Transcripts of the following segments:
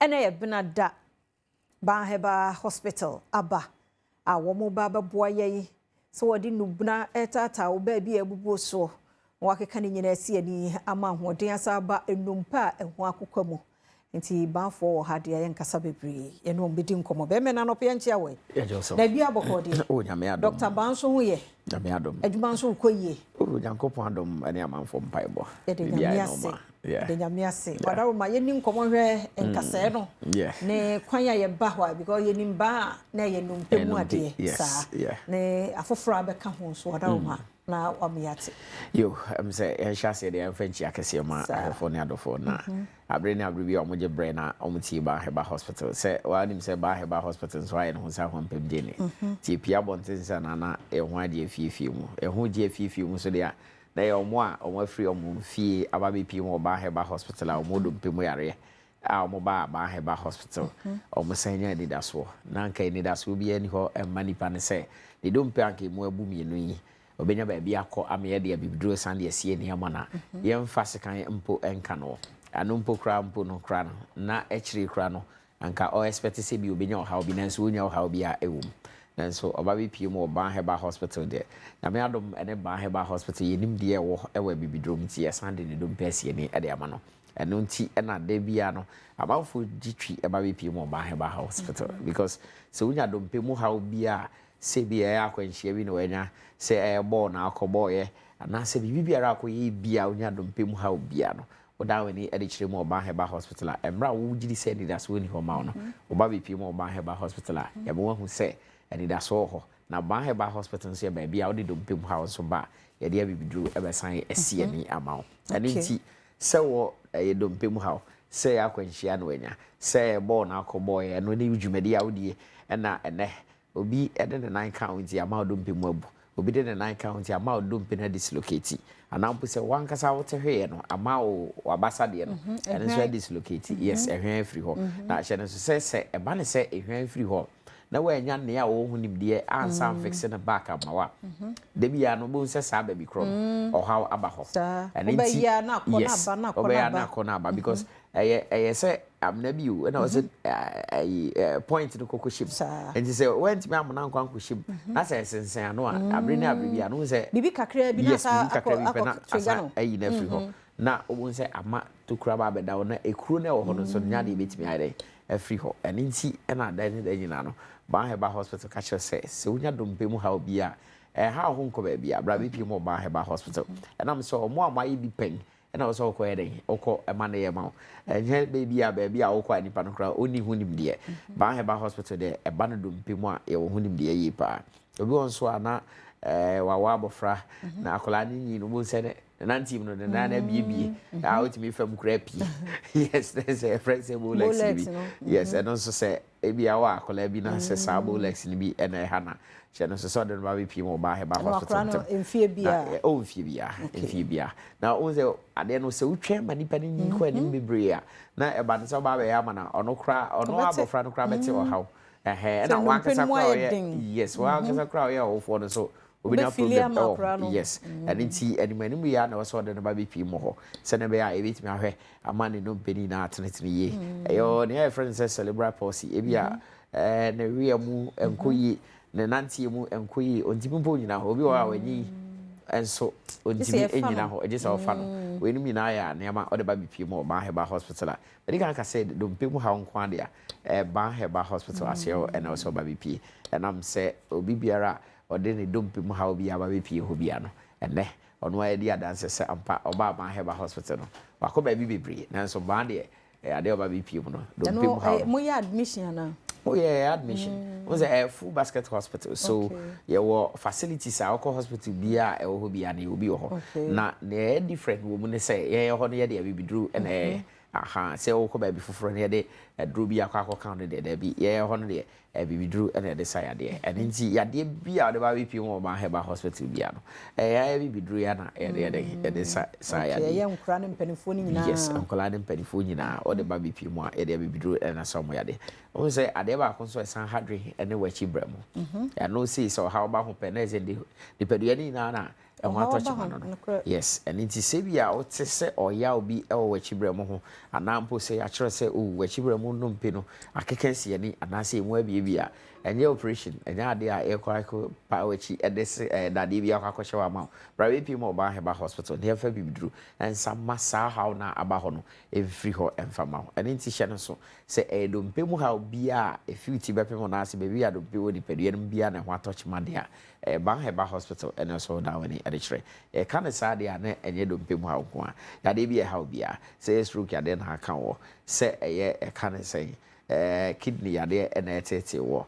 Ɛnɛ yɛ Benada. Ban Herbal Hospital aba a wɔn ba bɛboa yɛn sɛ wɔde nnubena retaataa wo baabi a abubuo soɔ na wɔakeka ne nyinaa asi ani ama ahoɔden asan aba nnompe a ɛho akokwa mu. Nti banfoɔ wɔ ha deɛ yɛnkasa bebree, yɛne wɔn bɛdi nkɔmmɔ. Bɛrima no anɔpa yɛnkyea wɔ yi. Na bia bɔkɔɔ deɛ. Oh, Nyame adom. Dr. Ban nso ho yɛ. Nyame adom. Adwuma nso rekɔ yie. Oh, Nyankopɔn adom ne amanfoɔ mpaebɔ. Yɛde Nyame ase. Yɛde Nyame ase. Wadaroma yɛni nkɔmmɔ hwɛ nkasɛɛ no ne kwan a yɛba hɔ a because yɛnim ba a na ɛyɛ nnompe mu adeɛ saa ne afoforɔ a bɛka ho nso wadaroma na wama yɛate. Yo, ɛm sɛ yɛnhyɛ aseɛ deɛ yɛmfa nkyia kɛseɛ ma ahwɛfoɔ ne adɔfoɔ na abere ne abere bi a wɔgye brɛ na wɔtie Baa Herbal Hospital. Sɛ woanim sɛ Baa Herbal Hospital nso ayɛ ne ho sɛ ahoɔmpem gyeni. Nti yɛpue abɔnten sɛ na na yɛn ho agye afiefie mu. Yɛn ho gye afiefie mu nso deɛ a, na ɛyɛ wɔn a wɔafiri wɔn fie aba abɛpue mu wɔ Baa Herbal Hospital a wɔwɔ dompe mu yareɛ a wɔbaa Baa Herbal Hospital. Wɔsan nya anidasoɔ. Na anka anidasoɔ biara nni hɔ mma nipa no sɛ ne dompe a anka ɛmu abu mmienu yi, ɔbɛnya baabi akɔ ama yɛde abibiduro san de asie ne ama no a, yɛmfa sekan mpo nka no. Ɛno mpo koraa mpo no koraa no, na akyire koraa no, anka ɔ expect sɛ bi ɔbɛnya ɔhaw bi, nanso ɔnnya ɔhaw biara wɔ mu. Nanso ɔba bɛpue mu wɔ Ban Herbal Hospital deɛ, Nyame adom ne Ban Herbal Hospital yɛnim deɛ ɛwɔ wɔ abibiduro mu nti yɛsan de ne dompe asie ne de ama no. Ɛno nti na da biara no, amanfoɔ gye twi ba bɛpue mu wɔ Ban Herbal Hospital because sɛ wonya dompe mu haw biara a, Sɛ ebia ɛyɛ akwanhyia bi na wanya, sɛ ɛyɛ bɔɔl na akɔbɔeɛ, anaasɛ biribi biara a akɔyɛ biara a wonya dompe mu haw biara no, wodan w'ani de kyerɛ mu wɔ Ban Herbal Hospital a, mmerɛ a wogye di sɛ anidasoɔ nni hɔ ma wo no, woba bɛpue mu wɔ Ban Herbal Hospital a, yɛma woahu sɛ anidasoɔ wɔ hɔ. Na Ban Herbal Hospital nso yɛ baabi a wode dompe mu haw nso ba a, yɛde abibiduro bɛsan asi ani ama wo. Ɛno nti, sɛ wɔ ɛyɛ dompe mu haw, sɛ ɛyɛ akwanhyia na wanya, sɛ ɛyɛ bɔɔl na akɔbɔeɛ, ɛno ne dwumadie a wodie, ɛna ɛnnɛ Obi de ne nan ka wo nti ama wo dompe mu abu. Obi de ne nan ka wo nti ama wo dompe no adislocate. Anaa mpo sɛ w'ankasa wote hweeɛ no, ama wo w'abasa deɛ no, ɛno nso adislocate. Yes, ɛhwan afiri hɔ. Na hyɛ no nso sɛ, sɛ ɛba no sɛ ɛhwan firi hɔ na woannya nea ɔwɔ ho nimdeɛ ansa amfixe no back amma wo a, da biara no wobɛhu sɛ saa baabi korɔ no, ɔhaw aba hɔ. Ɛno nti, yes, wobɛyɛ a na akɔ na aba because Ɛyɛ ɛyɛ sɛ amena bi o, ɛna ɔsɛ ɛyi point no kɔkɔ hyɛ mu. Nti sɛ wantumi amena nkɔ ankɔhyɛ mu na sɛ ɛsensɛn ano a, abere ne abere bi a, no sɛ biribi kakra bi na yes, asa biribi kakra akɔ bi pɛ na akɔ trigger asa no. ayi no afiri hɔ. Na wobɛhu sɛ ama tokuro aba abɛda hɔ na ekuro no a ɛwɔ hɔ no nso no nyɛ adeɛ ɛbɛtumi ayɛ dɛn afiri hɔ. Ɛno nti ɛna da ne da nyinaa no, Ban Herbal Hospital ka kyerɛ sɛ, sɛ wonya dompe mu haw bi a, ɛnha wo ho nkɔ baabi a, bra bɛpue mu wɔ Ban Herbal Hospital. Ɛnam sɛ wɔn a wɔayɛ bi pɛn Ɛna wo sɛ wokɔ yɛ dɛn? Wokɔ ma no yɛ ma wo. Ɛnyɛ baabi a baabi a wokɔ a nipa no koraa ɔnni ho nimdeɛ. Ban Herbal Hospital deɛ ɛba no dompe mu a yɛwɔ ho nimdeɛ yie paa. Obi wɔ nso a na ɛɛ wawo abɔfra na akwadaa no nyin no wobɛhu sɛ ne nanteɛ mu no ne nan no abiebie a wotumi fam koraa pie. Yes, ne sɛ yɛfrɛ no sɛ Bolex no bi. Yes, ɛno nso sɛ Ebia wɔ akwadaa bi na sɛ saa Bolex no bi na ɛha no a, hyɛ no nso sɛ ɔde no ba bɛpie mu wɔ Baa Herbal Ɛno Hospital akwadaa no ntɛm. mfie bi Na a. oh mfie biara, Okay. mfie biara. Na wohu sɛ adeɛ no sɛ wotwɛn ma nipa no nyin kɔ anim bebree a, na ɛba no sɛ ɔba abɛyɛ ama no a, ɔno koraa, ɔno Ɔbɛte. abɔfra no koraa bɛte ɔhaw. Ɛhɛn, Sɛ ɛna nnompe w'ankasa no mu koraa a ayɛ ɔyɛ, den. yes, w'ankasa koraa a ɔyɛ ɔwofoɔ no nso, Obenya Wobɛfili problem ama wɔ akwadaa ho. no. Yes. Ɛno nti anim anim yi ara na ɛwɔ sɛ ɔde no ba bɛpue mu hɔ sɛdeɛ ɛbɛyɛ a yɛbɛtumi ahwɛ ama ne nnompe no nyinaa atenetene yie. Ɛyɛ nea yɛfrɛ no sɛ cerebral palsy. Ebi a ɛɛ ne wea mu nkɔ yie, ne nanteɛ mu nkɔ yie, ɔntumi mpo nnyina hɔ. Obi wɔ hɔ a wanyin nso Gye sɛ ɔntumi yɛfa nnyina no. hɔ, gye sɛ wɔfa no. Weinom nyinaa yɛ nneɛma a ɔde ba bɛpue mu wɔ Ban Herbal Hospital a madi kan aka sɛ dompe mu haw nko ara deɛ a, ɛɛ Ban Herbal Hospital aseɛ hɔ na ɛwɔ sɛ ɔba bɛpue. Ɛnam sɛ obi biara a ɔde ne dompe mu haw biara ba bɛpue hɔ biara no, ɛnnɛ, ɔno ara adi adanse sɛ ampa ɔbaa Ban Herbal Hospital no, wakɔ baabi bebree, nanso Ban deɛ, ɛyɛ adeɛ a ɔba bɛpue mu no, dompe mu Ɛno, haw ɛyɛ, no. moyɛ admission anaa? Oh yeah, yɛyɛ admission. Wohu sɛ ɛyɛ full basket hospital, so Okay. yɛwɔ facilities a wokɔ hospital biara a ɛwɔ hɔ biara no, yɛwɔ bi wɔ hɔ. Okay. Na nea ɛyɛ different wɔ mu ne sɛ, yɛn hɔ no yɛde abibiduro na ɛyɛ. Aha, sɛ wokɔ baabi foforɔ no yɛde aduro bi akɔ akɔka wo no deɛ, daabi, yɛn hɔ no deɛ, Abibiduro na yɛde sa yadeɛ. Ɛno nti yadeɛ bi a wɔde ba abɛpue mu wɔ Ɔman Herbal Hospital biara no, ɛyɛ ara abibiduro yi ara na yɛde yɛ dɛn? Yɛde sa saa Okay, yadeɛ yi. ɛyɛ nkwadaa ne mpanimfoɔ no nyinaa? Yes, nkwadaa ne mpanimfoɔ nyinaa wɔde ba bɛpue mu a, yɛde abibiduro na ɛsa wɔn yadeɛ. Wohu sɛ adeɛ baako nso a ɛsan ha dwen ne w'akyi brɛ mu. Ɛno sei sɛ ɔhaw ba ho pɛ na ɛsɛ nipadua no nyinaa na Ɛho Ɔhaw atɔ aba kyema ho, no. Nokorɛ. Yes, ɛno nti sɛ bi a wote sɛ ɔyaw bi ɛwɔ w'akyi berɛ mu ho, anaa mpo sɛ yɛakyerɛ sɛ o w'akyi berɛ mu nnompe no akeka si ani anaasɛ ɛmu abiebie a, ɛnyɛ operation, ɛnyɛ adeɛ a yɛkɔ akɔ pa w'akyi ɛde se dadeɛ bi akɔ akɔhyɛ wɔ ama wo. Bra bɛpie mu Ɔbaa Herbal Hospital na yɛmfa bibiduro ɛnsa ma saa haw no a aba hɔ no ɛmfiri hɔ ɛmfa ma wo. Ɛno nti hyɛ no so sɛ ɛyɛ dompe mu haw biara a ɛfi wo ti bɛpem wo nan ase, baabi a dompe wɔ nipadua no mu biara na ɛho atɔ kyema deɛ a, ɛyɛ Ban Herbal Hospital ɛno nso na w'ani ɛde kyerɛ. Yɛka no saa deɛ a, na ɛnyɛ dompe mu haw nko a. Yadeɛ bi a ɛhaw biara, sɛ ɛyɛ stroke yadeɛ na aka wɔ, sɛ ɛyɛ ɛka ne sɛn, kidney yadeɛ ɛna ɛtetee wɔ,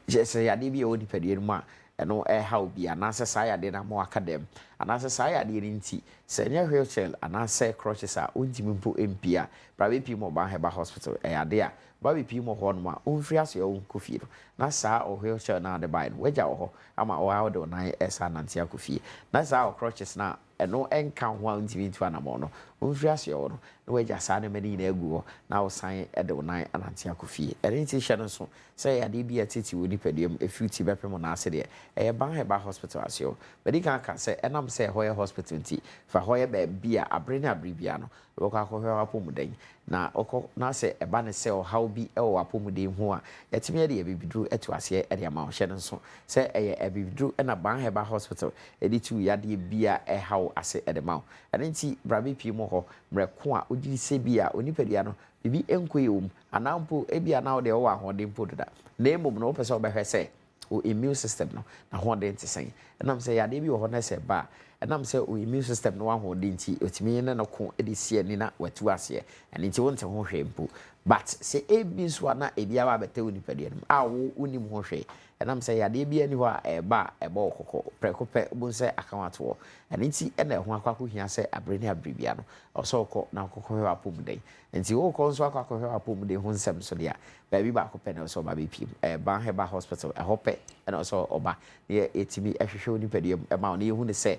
kyerɛ sɛ yadeɛ bi a ɛwɔ nipadua no mu a ɛno ɛhaw bi, anaasɛ saa yadeɛ no ama waka dɛm, anaasɛ saa yadeɛ no nti sɛ ɛnyɛ wheelchair anaasɛ crutches a wontumi mpo mpie a, bra bɛpie mu Ɔbaa Herbal Hospital. Ɛyɛ adeɛ a ba bɛpie mu hɔ nom a womfiri asoɛ wo nkɔ fie no, na saa ɔ wheelchair no a wode baeɛ no wagya wɔ hɔ ama wɔa wode wo nan ɛsa nante akɔ fie, na saa ɔ crutches no a ɛno ɛnka ho a wontumi ntu anammɔn no, womfiri asoɛ wɔ no na wagya saa nneɛma no nyinaa agu hɔ na wosan de wo nan anante akɔ fie. Ɛno nti hyɛ no nso sɛ yadeɛ bi a ɛtete wɔ nipadua mu ɛfiri ti bɛpem wo nan ase deɛ, ɛyɛ Ban Herbal Hospital aseɛ hɔ. Madi kan aka sɛ ɛnam sɛ ɛhɔ yɛ hospital nti, fa hɔ yɛ baabi a abere ne abere biara no wobɛkɔ akɔhwɛ w'apɔmuden, na wokɔ na sɛ ɛba ne sɛ ɔhaw bi wɔ w'apɔmuden ho a, yɛtumi de abibiduro ato aseɛ de ama wo. Hyɛ no nso sɛ ɛyɛ abibiduro na Ban Herbal Hospital de tu yadeɛ bi a ɛhaw ase de ma wo. Ɛno nti bra bɛpie mu hɔ mmerɛ ko a wogye di sɛ bi a onipadua no biribi nkɔ yie wɔ mu, anaa mpo ebi a na wo deɛ wowɔ ahoɔden mpo deda, na mmom no wopɛ sɛ wobɛhwɛ sɛ wo immune system no n'ahoɔden te sɛn. Ɛnam sɛ yadeɛ bi wɔ hɔ na sɛ ɛba a, ɛnam sɛ wo immune system no ahoɔden nti otumi ne no ko de si ani na watu aseɛ, ɛno nti wonte ho hwee mpo. But sɛ ebi nso a na ebi aba abɛtɛ wo nipadua no mu a wo wonim ho hwee, ɛnam sɛ yadeɛ bi ani hɔ a ɛba a ɛbɔ wo kɔkɔ prɛko pɛ, wobɛhu sɛ aka wo ato hɔ. Ɛno nti ɛna ɛho akɔ akɔhia sɛ abere ne abere bia no ɛwɔ sɛ wokɔ na wokɔkɔhwɛ w'apɔmuden. Nti wokɔ nso akɔ akɔhwɛ w'apɔmuden ho nsɛm so deɛ a, baabi baako pɛ na ɛwɔ sɛ ɔba bɛpie mu, ɛyɛ Ban Herbal Hospital. Ɛhɔ pɛ ɛna ɛwɔ sɛ ɔba na yɛtumi ɛhwehwɛ wo nipadua mu ɛma wo na yɛhu ne sɛ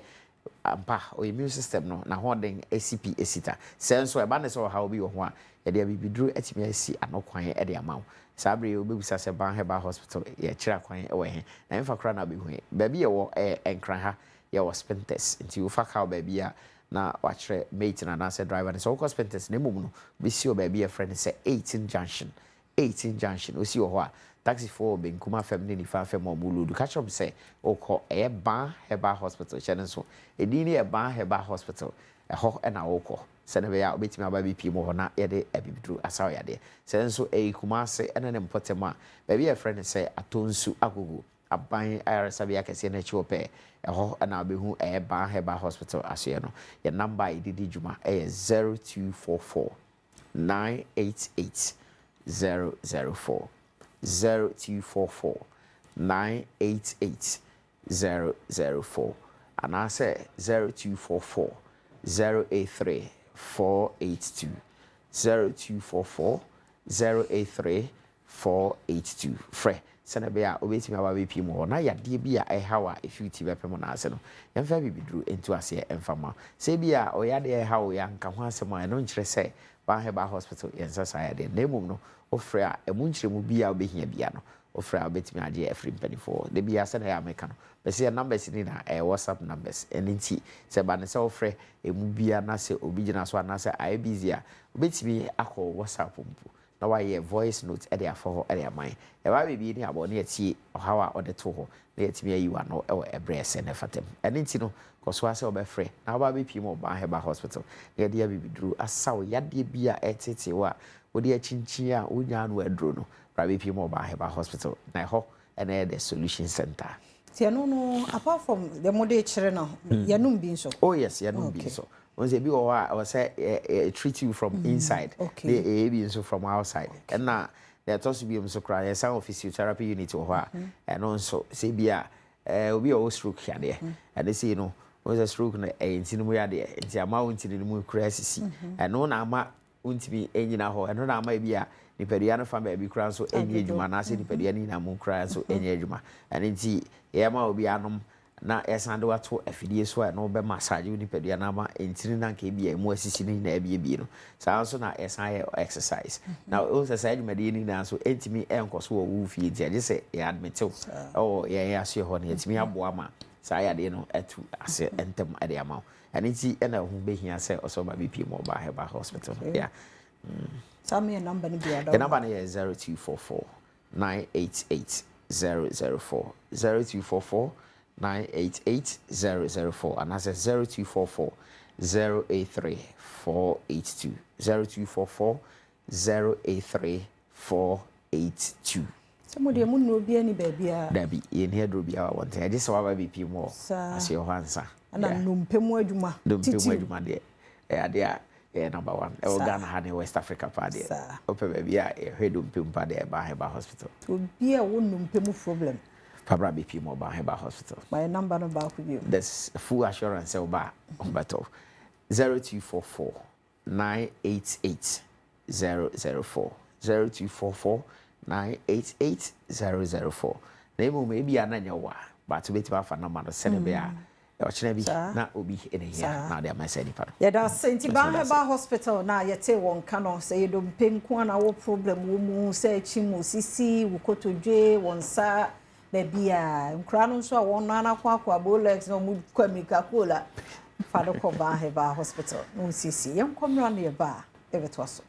ampa o immune system no n'ahoɔden esi pi esi ta. Sɛ nso ɛba ne sɛ ɔhaw bi wɔ ho a, yɛde abibiduro atumi asi ano kwan ɛde ama wo. Saa bere yi wobɛbisa sɛ Ban Herbal Hospital yɛkyerɛ akwan ɛwɔ he, na ɛmfa koraa na wobɛhu yɛ. Baabi yɛwɔ ɛyɛ Nkran ha, yɛwɔ Spintex. Nti wofa car baabi a na wakyerɛ mate no anaasɛ driver no sɛ wokɔ Spintex, na mmom no wobɛsi wɔ baabi a yɛfrɛ no sɛ 18 Junction. 18 Junction, wosi wɔ hɔ a, taxifoɔ wɔ benkum afam ne nifa afam a ɔmo load. Ka kyerɛ wɔn sɛ wokɔ ɛyɛ Ban Herbal Hospital. Hyɛ no nso, ɛdin no yɛ Ban Herbal Hospital. Ɛhɔ ɛna wokɔ sɛne ɛbɛyɛ a wobɛtumi aba bɛpie mu hɔ na yɛde abibiduro asa wo yadeɛ. Sɛ nso ɛyɛ Kumase ɛne ne mpɔtam a, baabi a yɛfrɛ no sɛ Atonsu Agogo aban ayaresabea kɛseɛ no akyi wɔ pɛɛ, ɛhɔ ɛna wobɛhu ɛyɛ Ban Herbal Hospital asoɛ no. Yɛn number a yɛde di dwuma ɛyɛ 0244 988 004, 0244 988 004, anaasɛ 0244 083 482, 0244 083 482. Frɛ sɛnɛ ɛbɛyɛ a wobɛtumi aba bɛpie mu hɔ na yadeɛ bi a ɛhaw a ɛfi wo ti bɛpem no ase no, yɛmfa bibiduro ntu aseɛ ɛmfa ma wo. Sɛ bi a ɔyadeɛ ɛhaw wo yɛanka ho asɛm a, ɛno nkyerɛ sɛ Ban Herbal Hospital yɛnsa saa yadeɛ, na mmom no wofrɛ a ɛmu nkyerɛmu bi a wobɛhia bia no, wofrɛ a wobɛtumi agye afiri mpanimfoɔ. Da biara sɛnea ɛyɛ a meka no, bɛsɛ yɛ numbers ni na ɛyɛ WhatsApp numbers. Ɛno nti sɛ ba ne sɛ wofrɛ ɛmu bia na sɛ obi gyina so anaasɛ ayɛ busy a, wobɛtumi akɔ WhatsApp mpo na wayɛ voice note ɛde afa hɔ ɛde ama yɛn. Ɛba biribi ne abɔ ne yɛtie ɔhaw a ɔde to hɔ na yɛtumi ayi w'ano ɛwɔ ɛberɛ ɛsɛ na ɛfata mu. Ɛno nti no kɔ so ara sɛ wobɛfrɛ na woba bɛpie mu Ɔbaa Herbal Hospital na yɛde abibiduro asa wo yadeɛ bi a ɛtetee wo a wode akyinkyin a wonyaa no aduro no. Bra bɛpie mu Ɔbaa Herbal Hospital na ɛhɔ ɛna ɛyɛ the solution center. Nti ɛno no, apart from the mode kyerɛ no, yɛnom bi nso? Oh yes, yɛnom bi nso. Wɔn sɛ ebi wɔ hɔ a ɛwɔ sɛ ɛ treat you from inside, na ɛyɛ bi nso from outside. Ɛna na ɛtɔ so bio nso koraa, yɛsan wɔ physiotherapy unit wɔ hɔ a ɛno nso sɛ bi a obi a ɔwɔ stroke yadeɛ, ɛne sei no wɔn sɛ stroke no ɛyɛ ntini mu yadeɛ, nti ama wo ntini no mu kura asisi, ɛno na ama wontumi nyina hɔ, ɛno na ama ebi a nipadua no fa baabi koraa nso nyɛ adwuma, anaasɛ nipadua no nyinaa mu koraa nso nyɛ adwuma. Ɛno nti yɛma obi anom na yɛsan de wato afidie so a ɛno bɛ massage wo nipadua no ama ntini na nka ebi a emu asisi no nyinaa abiebie no. Saa nso na yɛsan yɛ exercise. Na wohu sɛ saa dwumadie no nyinaa nso ɛntumi ɛnkɔ so wɔ wo fie, nti agye sɛ yɛ admit wo ɛwɔ yɛn asoɛ hɔ na yɛtumi aboa ma saa yadeɛ no atu ase ntɛm de ama wo. Ɛno nti ɛna ɛho bɛhia sɛ ɔsɛ ɔba bɛpie mu ɔba Herbal Hospital no. Yeah. Saa meyɛ number no bi ada. The number no yɛ 0244 988 004, 0244 988 004 anaasɛ 0244 083 482, 0244 083 482. Sɛ mo deɛ mo nnuro bi ani baabiara. Dabi, yɛnni aduro biara wɔ abɔnten, agye sɛ waba bɛpie mu wɔ aseɛ hɔ ansa. Ɛna nnompe mu adwuma. Nnompe mu adwuma deɛ, ɛyɛ adeɛ a ɛyɛ number one ɛwɔ Ghana ha ne West Africa paa deɛ. Wopɛ baabi a yɛhwɛ nnompe mu paa deɛ, ɛba Herbal Hospital. Obi a wɔ nnompe mu problem. Fabra bɛpie mu ɔba Herbal Hospital. Ma yɛ number no baako bio. There's full assurance sɛ woba a wobɛtɔ. 0244 988 004, 0244 988 004. Na mmom ebi a na nyɛ wo a, but wobɛtumi afa number no sɛne bɛyɛ a ɔkyena bi na obi ɛna hia na ɔde ama sɛ nipa no. Yɛda ase. Nti Ban Herbal Hospital na yɛte wɔn ka no sɛ yɛdompe nko a na wɔ problem wɔ mu, sɛ akyi mu sisi, wo kotodwe, wɔn nsa baabi a nkura no nso a wɔn nan akɔ akɔ abo legs na wɔn kɔ mirika kola fa no kɔ Ban Herbal Hospital na wɔn siesie. Yɛn nkɔmmra no yɛ ba a yɛbɛtoa so.